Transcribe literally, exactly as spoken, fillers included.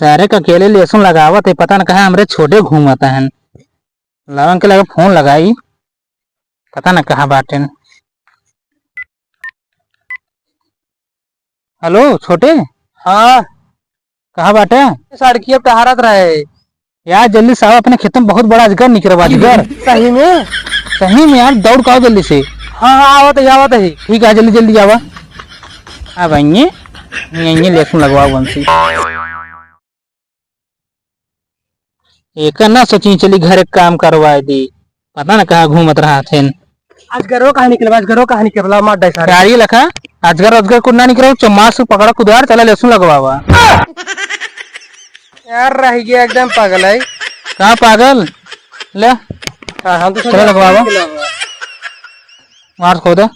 सारे का अकेले लहसुन लगावत है, पता न कहाँ हमरे छोटे घूमत हैं। लावन के लगे फोन लगाई, पता न कहाँ बाटेन। हेलो छोटे। हाँ। कहाँ बाटे? सड़किया पे टहरत रहे। यार जल्दी से आवा, अपने खेत में बहुत बड़ा अजगर निकरवा, अजगर। सही में? सही में यार, दौड़ के आवा जल्दी से। हाँ हाँ, आवत ही, आवत ही। ठीक है, जल्दी जल्दी आवा। अब आइए, आइए, लहसुन लगवाओ बंसी। एका ना सोची चली घरे काम करवाए दी, पता ना कहाँ घूमत रहत हैं। अजगरो कहाँ निकलबा, अजगरो कहाँ निकलबा, मार डाई सारे। गाड़ी लखा, अजगर अजगर को ना निकलो, चमार से पकड़ा कुदार, चला लहसुन लगवावा। यार रह गया एकदम पागल है। का पागल? ले। हाँ, हम तो चला लगवावा। मार खोदा।